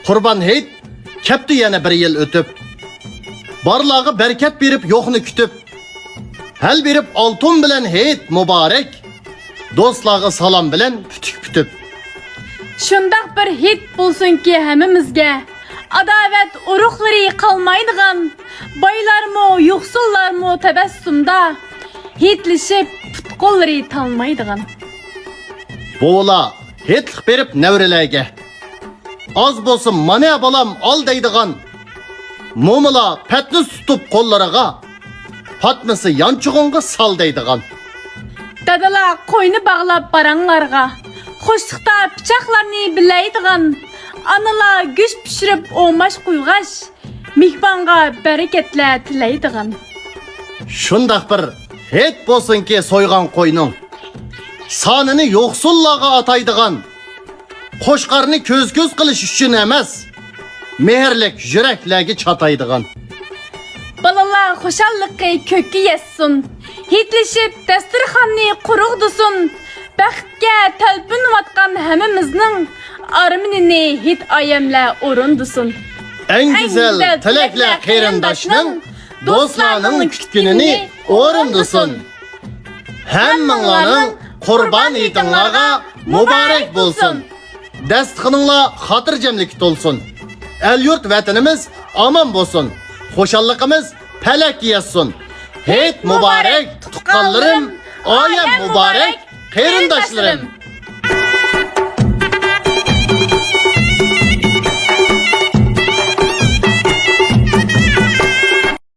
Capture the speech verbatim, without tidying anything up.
قۇربان ھېيت كەپتۇ يەنە بىر يىل ئۆتۈپ. بارلارغا بەرىكەت بېرىپ يوقنى كۈتۈپ. ھەل بېرىپ ئالتۇن بىلەن ھېيت مۇبارەك. دوستلارغا سالام بىلەن پۈتۈك پۈتۈپ. شۇنداق بىر ھېيت بولسۇنكى ھەممىمىزگە، ئاداۋەت ئۇرۇقلىرى قالمايدىغان، بايلارمۇ، يوقسۇللارمۇ تەبەسسۇمدا، ھېيتلىشىپ پۇت-قوللىرى تالمايدىغان. بوۋىلار ھېيتلىق بېرىپ نەۋرىلەرگە، ئاز بولسۇن مانا بالام ئال دەيدىغان، مومىلار پەتنۇس تۇتۇپ قوللىرىغا، پاتمىسى يانچۇقۇڭغا سال دەيدىغان. دادىلار قوينى باغلاپ باراڭلارغا، خۇشلۇقتا پىچاقلارنى بىلەيدىغان، ئانىلار گۆش پىشۇرۇپ ئوماش قويغاچ، مېھمانغا بەرىكەتلەر تىلەيدىغان. شۇنداق بىر ھېيت بولسۇنكى سويغان قوينىڭ سانىنى يوقسۇللارغا ئاتايدىغان، قوچقارنى كۆز-كۆز قىلىش ئۈچۈن ئەمەس، مېھىرلىك يۈرەكلەرگە چاتايدىغان. بالىلار خۇشاللىقى كۆككە يەتسۇن، ھېيتلىشىپ دەستۇرخاننى قۇرغۇزسۇن، بەختكە تەلپۈنۈۋاتقان ھەممىمىزنىڭ ئارمىنىنى ھېيت ئايەملەر ئورۇندىسۇن. ئەڭ گۈزەل تىلەكلەر قېرىنداشنىڭ، دوستلارنىڭ كۈتكىنىنى ئورۇندىسۇن. ھەممىڭلارنىڭ قۇربان ھېيتىڭلارغا مۇبارەك بولسۇن. دەستىخىنىڭلار خاتىرجەملىككە تولسۇن. ئەل-يۇرت ۋەتىنىمىز ئامان بولسۇن. خۇشاللىقىمىز پەلەككە يەتسۇن. ھېيت مۇبارەك تۇغقانلىرىم، ئايەم مۇبارەك قېرىنداشلىرىم.